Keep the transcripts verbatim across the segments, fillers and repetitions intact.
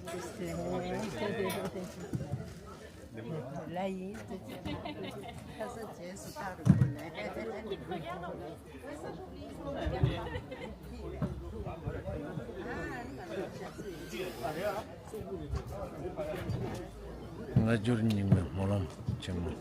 ལ་ཡིན། ཁ་སང་རྗེས་སུ་བལྟ་རུ་དགོས་ནས། སྔ་འགྱུར་རྙིང་མའི་སྨོན་ལམ་ཆེན་མོ།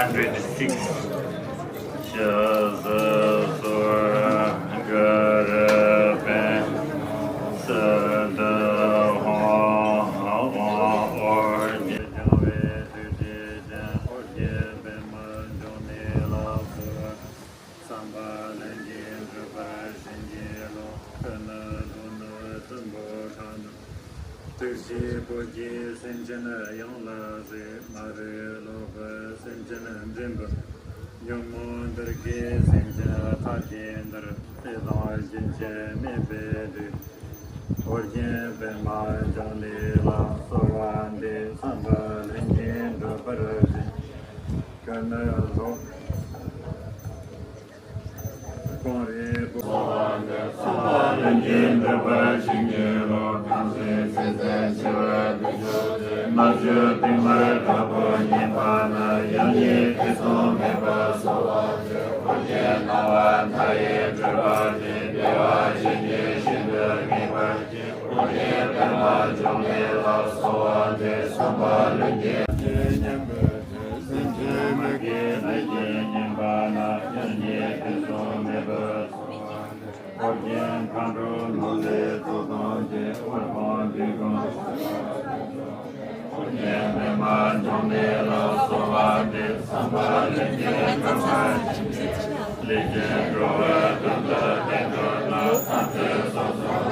Hundred six. ཤ་ཟ་སོར་གར་པན་སད་ཧོ་ཧོ་ཨོ་རྒྱན་བྱང་བའི་ཐུགས་རྗེ་ཅན། ཨོ་རྒྱན་པདྨ་འབྱུང་གནས་ལ་གསོལ་བ། བསམ་པ་ལྷུན་གྱིས་འགྲུབ་པར་བྱིན་གྱིས་རློབས། ཀུན་ནས་རློབས་ནས་སྲིན་པོ་ཁྲག་འཐུང་། དུག་ཤེས་པོ་སྐྱེས་སེམས་ཅན་ཡོངས་ལ་གཟིགས། མ་རིག་ལོག་པའི་སེམས་ཅན་འདྲེན་པ། ཉོན་མོངས་འདུལ་དཀའི་སེམས་ཅན་ཐར་གྱིས་འདུལ། བདེ་སྟོང་སྐྱོན་ཅན་མེད་པའི་མཐུས། ཨོ་རྒྱན་པདྨ་འབྱུང་གནས་ལ་གསོལ་བ་འདེབས། བསམ་པ་ལྷུན་གྱིས་འགྲུབ་པར་བྱིན། ཀུན་ནས་རློབས། ཀོང་རེ་པོ། བསམ་པ་ལྷུན་གྱིས་འགྲུབ་པར་བྱིན་གྱིས་རློབས། དམ་ཚིག་ཚེ་ཟད་འཆི་བའི་དུས་སུ་ཆེ། མ་བཅོས་བདེན་པར་ཁ་ཕྱོགས་ཉེས་པ་ན། ཡང་ཉིད་ཐེ་ཚོམ་མེད་པར་གསོལ་བ་འདེབས། ཨོ་རྒྱན་སྣང་བ་མཐའ་ཡས་སྤྲུལ་པ་སྟེ། བདེ་བ་ཅན་གྱི་ཞིང་དུ་དམིགས་པར་བྱེད། ཨོ་རྒྱན་པདྨ་འབྱུང་གནས་ལ་གསོལ་བ་འདེབས། བསམ་པ་ལྷུན་གྱིས་སེམས་ཅན་མ་སྐྱེས་ལས་ཀྱི་ཉེས་པ་ན། ཡང་ཉིད་ཐེ་ཚོམ་མེད་པར་གསོལ་བ་འདེབས། ཨོ་རྒྱན་མཁའ་འགྲོ་ཀླུ་ལས་ཚོགས་དང་བཅས། དབུལ་ཕོངས་སྡུག་གུ་ཨོ་རྒྱན་པདྨ་འབྱུང་གནས་ལ་གསོལ་བ་འདེབས། བསམ་པ་ལྷུན་གྱིས་འགྲུབ་པར་བྱིན་གྱིས། ལས་ཀྱི་འགྲོ་བའི་དོན་དུ་བསྟན་གྱུར་ན། ཐམས་ཅད་སོ་སོར་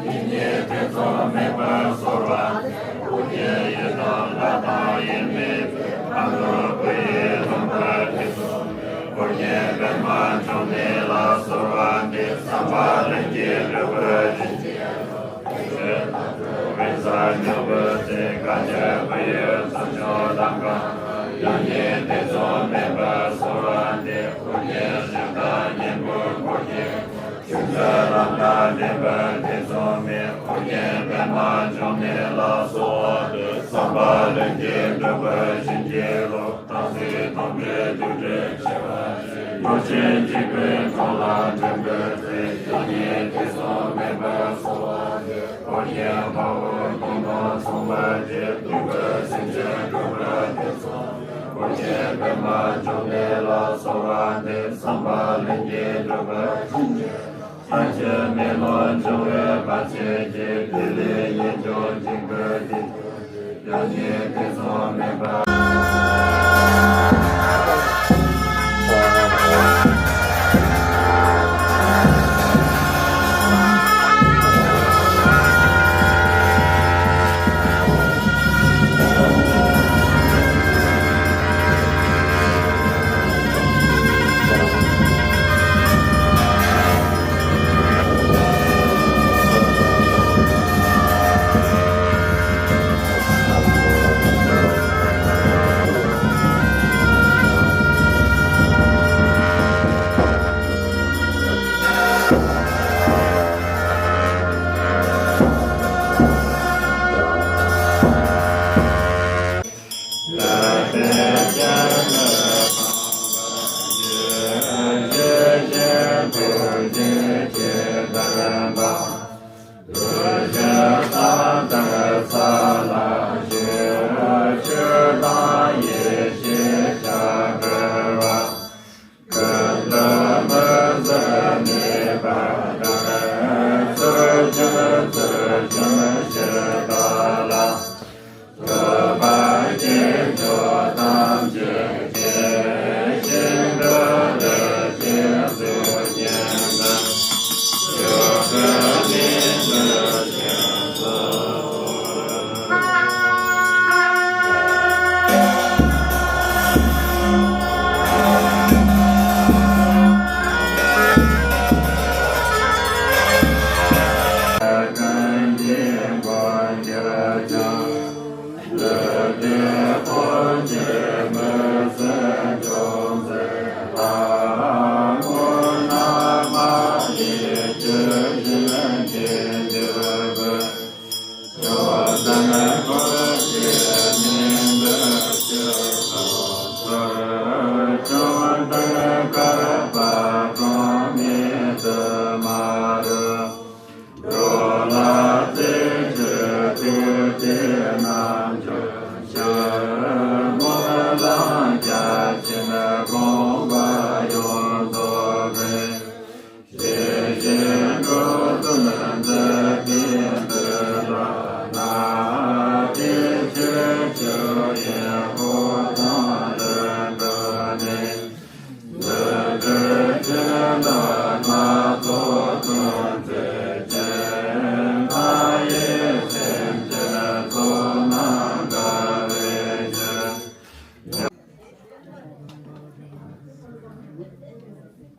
ཡིད་གཉིས་ཐེ་ཚོམ་མེད་པར་གསོལ་བ། ཨོ་རྒྱན་ཡི་དམ་ལྷ་དང་ཡིད་མི་མཐུན། ཕ་རོལ་པོ་ཡི་ལུང་པར་ཐེ་ཚོམ་མེད། ཨོ་རྒྱན་པདྨ་འབྱུང་གནས་ལ་གསོལ་བ་འདེབས། བསམ་པ་ལྷུན་གྱིས་འགྲུབ་པར་བྱིན་གྱིས། བཛྲ་ན་ཛྙཱ་པོ་ཏི་ག་ཛྙཱ་པོ་ཡི་ཚོགས་མཆོག་དམ་པ་ཡང་ཉིད་ཐེ་ཚོམ་མེད་པར་གསོལ་བ་འདེབས། ཨོ་རྒྱན་གཞན་དག་གཉེན་པོ་འཁོར་གྱིས། ཆོས་མཛད་ལམ་སྣ་འདྲེན་པར་ཐེ་ཚོམ་མེད། ཨོ་རྒྱན་པདྨ་འབྱུང་གནས་ལ་གསོལ་བ་འདེབས། བསམ་པ་ལྷུན་གྱིས་འགྲུབ་པར་བྱིན་གྱིས་རློབས། དམ་ཚིག་དམ་པའི་རྒྱུ་འབྲས་ཆེ་བ་ཆེ། ལོག་ཅན་འཇིགས་པའི་གྲོགས་ལ་འདྲེན་པར་མཛད། ཡང་ཉིད་ཐེ་ཚོམ་མེད་པར་གསོལ་བ་འདེབས། ཨོ་རྒྱན་དཔའ་བོ་ཀུན་དང་མཚུངས་པར་བཅས། གདུག་པའི་སེམས་ཅན་འགྲོ་བའི་དོན་དུ། ཨོ་རྒྱན་པདྨ་འབྱུང་གནས་ལ་གསོལ་བ་འདེབས། བསམ་པ་ལྷུན་གྱིས་འགྲུབ་པར་བྱིན་གྱིས། སངས་རྒྱས་མེ་ལོང་འབྱུང་བའི་བར་ཆད་ཀྱིས། བདེ་ལེགས་ཡིད་འབྱུང་འཇིགས་པའི་སྡིག་ཡང་ཉིད་ཐེ་ཚོམ་མེད་པར།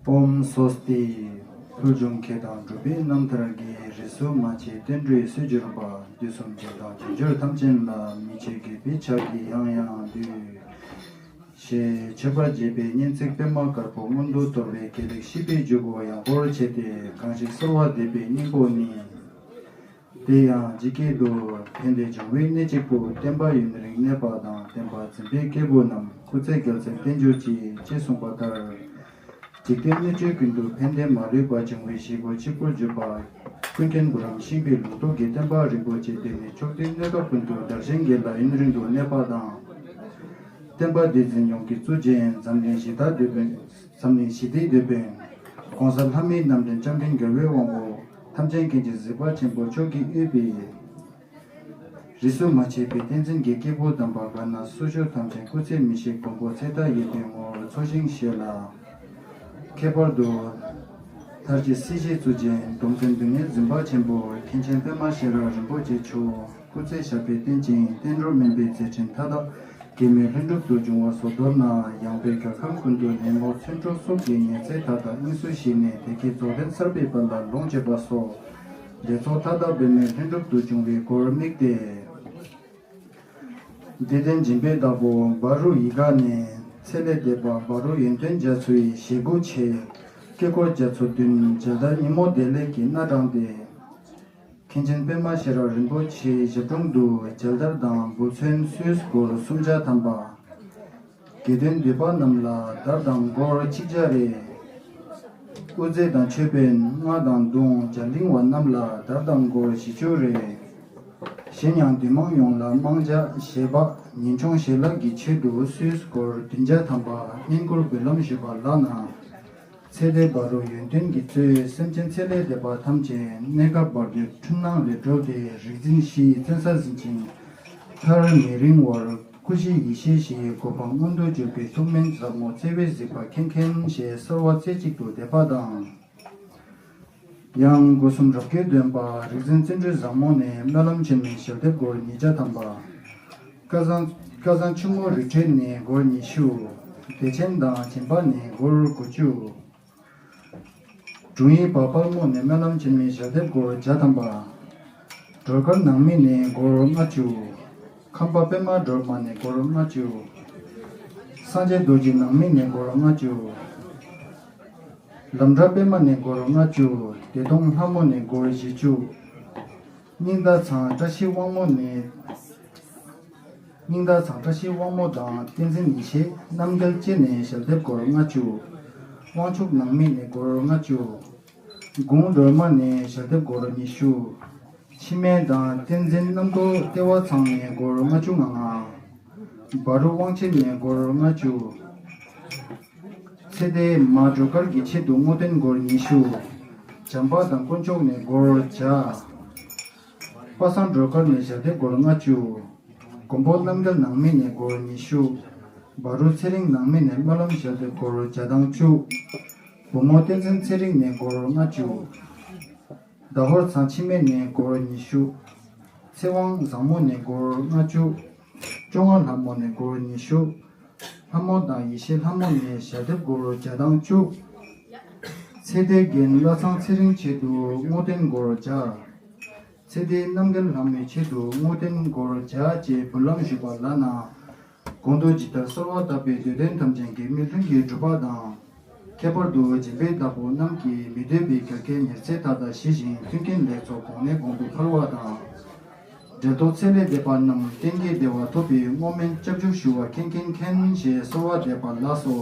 ཨོཾ་སྭ་སྟི། ཕུལ་བྱུང་མཁས་དང་གྲུབ་པའི་རྣམ་ཐར་གྱི། རིས་སུ་མ་ཆད་བསྟན་འགྲོའི་སྲོལ་འབྱོར་པ། དུས་གསུམ་རྒྱལ་དང་རྒྱལ་འབྱོར་ཐམས་ཅད་ལ། མི་ཕྱེད་གུས་པས་ཕྱག་གིས་ཡང་ཡང་འདུད། ཞེས་མཆོད་པར་བརྗོད་པའི་སྙན་ཚིག་པདྨ་དཀར་པོ་མངོན་དུ་གཏོར་བའི་དགེ་ལེགས་བཤད་པའི་འཇུག་སྒོ་ཡངས་པོར་ཕྱེ་སྟེ། གང་ཞིག་གསོལ་བ་འདེབས་པའི་སྙིང་པོ་ནི། དེ་ཡང་ཇི་སྐད་དུ། ཕན་བདེ་འབྱུང་བའི་གནས་གཅིག་པུ། བསྟན་པ་ཡུན་རིང་གནས་པ་དང་། བསྟན་པ་འཛིན་པའི་སྐྱེས་བུ་རྣམས། སྐུ་ཚེ་རྒྱལ་ཚབ་བརྟན་གྱུར་ཅིག་ཅེས་གསུངས་པ་ལྟར། འཇིག་རྟེན་སྣོད་བཅུད་ཀུན་ཏུ། ཕན་བདེ་མ་ལུས་པ་འབྱུང་བའི་གཞི་སྒོ་གཅིག་པུར་གྱུར་པ། ཀུན་མཁྱེན་བུ་རམ་ཤིང་པའི་ལུང་རྟོགས་ཀྱི་བསྟན་པ་རིན་པོ་ཆེ་དེ་ནི། ཕྱོགས་དུས་གནས་སྐབས་ཀུན་ཏུ། དར་ཞིང་རྒྱས་ལ་ཡུན་རིང་དུ་གནས་པ་དང་། བསྟན་པ་འདི་འཛིན་སྐྱོང་གི་གཙོ་ཆེན། འཛམ་གླིང་ཞི་བདེའི་དེད་དཔོན། འཛམ་གླིང་ཞི་བདེའི་དེད་དཔོན། ྋགོང་ས་ལྷ་མིའི་རྣམ་འདྲེན་སྐྱབས་མགོན་རྒྱལ་བའི་དབང་པོ། ཐམས་ཅད་མཁྱེན་ཅིང་གཟིགས་པ་ཆེན་པོ་མཆོག་གིས་དབུས་པའི། རིས་སུ་མ་ཆད་པའི་བསྟན་འཛིན་གྱི་སྐྱེས་བུ་དམ་པ་དགའ་ན་སོ་བཞུགས་ཐམས་ཅད་སྐུ་ཚེ་མི་ཤིགས་མགོན་པོ་ཚེ་མཐའ་ཡས་པའི་ངོ་བོར་འཚོ་ཞིང་གཞེས་ལ། ཁྱད་པར་དུ། མཐར་བྱེད་སྲིད་ཞིའི་གཙོ་ཆེན། སྡོམ་མཛད་སྡུག་བསྔལ་འཛིན་པ་ཆེན་པོ། མཁན་ཆེན་པདྨ་ཤེས་རབ་རིན་པོ་ཆེ་མཆོག་སྐུ་ཚེ་ཞབས་པད་བརྟན་ཅིང་བརྟན་འགྲོར་སྨན་པའི་མཛད་འཕྲིན་མཐའ་དག་གེགས་མེད་ལྷུན་གྲུབ་ཏུ་འབྱུང་བ་སོགས། མདོར་ན་ཡངས་པའི་རྒྱལ་ཁམས་ཀུན་ཏུ་ནད་མུག་མཚོན་འཁྲུག་སོགས་ཀྱི་ཉེན་ཚེ་མཐའ་དག་དབྱིངས་སུ་ཞི་ནས་བདེ་སྐྱིད་རྫོགས་ལྡན་སརྦ་བར་ལ་ལོངས་སྤྱོད་པ་སོགས། ལེགས་ཚོགས་མཐའ་དག་འབད་མེད་ལྷུན་གྲུབ་ཏུ་འབྱུང་བའི་སྒོར་དམིགས་ཏེ། འདི་ལྟར་སྦྱིན་པའི་བདག་པོ་བ་རུ་ཡི་ག་ནས། ཚེ་ལས་འདས་པ་བ་རུ་ཡོན་ཏན་རྒྱ་མཚོ་ཡི། ཞེ་དགུ་ཆེ། དཀྱིལ་འཁོར་རྒྱ་མཚོ་བདུན། མཇལ་དར་ཉིན་མོ་བདེ་ལེགས་ཀྱིས་སྣ་དྲངས་ཏེ། མཁན་ཆེན་པདྨ་ཤེས་རབ་རིན་པོ་ཆེའི་ཞབས་དྲུང་དུ་མཇལ་དར་དང་འབུལ་ཚོན་སོ་སོའི་སྒོར་སུམ་བརྒྱ་ཐམ་པ། དགེ་འདུན་འདུས་པ་རྣམས་ལ་དར་དང་སྒོར་ཆིག་བརྒྱ་རེ། དབུ་མཛད་དང་ཆོས་དཔོན་རྔ་དང་མདུང་རྒྱ་གླིང་བ་རྣམས་ལ་དར་དང་སྒོར་བཞི་བཅུ་རེ། གཞན་ཡང་འདུས་མང་ཡོངས་ལ་དམངས་ཕྱག་བཞེས་པ་ཉིན་ཆུང་བཞེས་ལག་གི་ཆེད་དུ་སོ་སོའི་སྒོར་བདུན་བརྒྱ་ཐམ་པ་བསྙེན་བཀུར་འབུལ་ལམ་ཞུས་པ་ལགས་ན། ཚེ་འདས་བར་དུ་ཡོན་ཏན་གྱིས་གཙོས་སེམས་ཅན་ཚེ་ལས་འདས་པ་ཐམས་ཅད་གནས་སྐབས་བར་དོའི་འཁྲུལ་སྣང་ལས་གྲོལ་ཏེ་རིག་འཛིན་གཞིའི་བཙན་ས་ཟིན་ཅིང་མཐར་མི་རིང་བར་སྐུ་གཤེགས་ཡེ་ཤེས་གཞིའི་གོ་འཕང་མངོན་དུ་གྱུར་པའི་ཐུགས་སྨོན་ཟབ་མོ་བརྩེ་བས་གཟིགས་པ་མཁྱེན་མཁྱེན་ཞེས་གསོལ་བ་རྩེ་གཅིག་ཏུ་འདེབས་པ་དང་། ཡང་སྒོ་གསུམ་རབ་དགའི་སྟོན་པ་རིག་འཛིན་བརྩོན་འགྲུས་བཟང་མོ་ནས་སྨོན་ལམ་ཆེན་མོའི་ཞལ་འདེབས་སྒོར་ཉིས་བརྒྱ་ཐམ་པ། སྐལ་བཟང་སྐལ་བཟང་ཆུ་མོ་རི་ཁྲོད་ནས་སྒོར་ཉི་ཤུ། བདེ་ཆེན་དང་སྦྱིན་པ་ནས་སྒོར་དགུ་བཅུ། དྲུང་ཡིག་པ་དཔལ་མོ་ནས་སྨོན་ལམ་ཆེན་མོའི་ཞལ་འདེབས་སྒོར་བརྒྱ་ཐམ་པ། སྒྲོལ་དཀར་ནང་མི་ནས་སྒོར་ལྔ་བཅུ། ཁམས་པ་པད་མ་སྒྲོལ་མ་ནས་སྒོར་ལྔ་བཅུ། སངས་རྒྱས་རྡོ་རྗེ་ནང་མི་ནས་སྒོར་ལྔ་བཅུ། ལམ་བྲག་པད་མ་ནས་སྒོར་ལྔ་བཅུ། བདེ་སྟོང་ལྷ་མོ་ནས་སྒོར་བཞི་བཅུ། སྙིང་ཟླ་ཚང་བཀྲ་ཤིས་དབང་མོ་ནས། སྙིང་ཟླ་ཚང་བཀྲ་ཤིས་དབང་མོ་དང་བསྟན་འཛིན་ཡེ་ཤེས་རྣམ་རྒྱལ་བཅས་ནས་ཞལ་འདེབས་སྒོར་ལྔ་བཅུ། དབང་ཕྱུག་ནང་མི་ནས་སྒོར་ལྔ་བཅུ། གུང་སྒྲོལ་མ་ནས་ཞལ་འདེབས་སྒོར་ཉི་ཤུ། འཆི་མེད་དང་བསྟན་འཛིན་རྣམ་རྟོག་ལྟེ་བ་ཚང་ནས་སྒོར་ལྔ་བཅུ་ང་ལྔ། བ་རུ་དབང་ཆེན་ནས་སྒོར་ལྔ་བཅུ། ཚེ་འདས་མ་སྒྲོལ་དཀར་གྱི་ཆེད་དུ་བསྔོ་རྟེན་སྒོར་ཉི་ཤུ། བྱམས་པ་དང་དཀོན་མཆོག་ནས་སྒོར་བརྒྱ། པ་སངས་སྒྲོལ་དཀར་ནས་ཞལ་འདེབས་སྒོར་ལྔ་བཅུ། མགོན་པོ་རྣམ་རྒྱལ་ནང་མི་ནས་སྒོར་ཉི་ཤུ། བ་རུ་ཚེ་རིང་ནང་མི་ནས་སྨོན་ལམ་ཞལ་འདེབས་སྒོར་བརྒྱ་དང་བཅུ། བུ་མོ་བསྟན་འཛིན་ཚེ་རིང་ནས་སྒོར་ལྔ་བཅུ། ཟླ་ཧོར་ཚང་འཆི་མེད་ནས་སྒོར་ཉི་ཤུ། ཚེ་དབང་བཟང་མོ་ནས་སྒོར་ལྔ་བཅུ། བཅོ་ལྔ་ལྷ་མོ་ནས་སྒོར་ཉི་ཤུ། ལྷ་མོ་དང་ཡེ་ཤེས་ལྷ་མོ་ནས་ཞལ་འདེབས་སྒོར་བརྒྱ་དང་བཅུ། ཚེ་འདས་རྒན་བླ་ཚང་ཚེ་རིང་ཆེད་དུ་བསྔོ་རྟེན་སྒོར་བརྒྱ། ཚེ་འདས་རྣམ་རྒྱལ་ལྷ་མོའི་ཆེད་དུ་བསྔོ་རྟེན་སྒོར་བརྒྱ་བཅས་འབུལ་ལམ་ཞུས་པ་ལགས་ན། གོང་དུ་ཇི་ལྟར་གསོལ་བ་བཏབ་པའི་འདོད་དོན་ཐམས་ཅད་གེགས་མེད་ལྷུན་གྱིས་གྲུབ་པ་དང་། ཁྱད་པར་དུ་སྦྱིན་པའི་བདག་པོ་རྣམས་ཀྱིས་མི་འདོད་པའི་རྒྱལ་ཁའི་ཉེར་འཚེ་མཐའ་དག་ཞི་ཞིང་མཐུན་རྐྱེན་ལེགས་ཚོགས་གོང་ནས་གོང་དུ་འཕེལ་བ་དང་། འབྲེལ་ཐོགས་ཚེ་ལས་འདས་པ་རྣམས་གཏན་གྱི་བདེ་བ་ཐོབ་པའི་བསྔོ་སྨོན་སྐྱབས་འཇུག་ཞུ་བ་མཁྱེན་མཁྱེན་མཁྱེན་ཞེས་གསོལ་བ་འདེབས་པ་ལགས་སོ།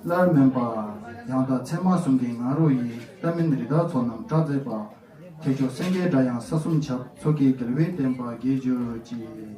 སླར་སྨོན་པ། ཡང་དག་མཚན་མ་གསུམ་གྱི་ང་རོ་ཡིས། ཏཱ་མིན་རི་དྭགས་ཚོགས་རྣམས་སྐྲག་མཛད་པ། ཐེག་མཆོག་སེང་གེ་སྒྲ་དབྱངས་ས་གསུམ་ཁྱབ། མཚོ་སྐྱེས་རྒྱལ་བའི་བསྟན་པ་རྒྱས་གྱུར་ཅིག།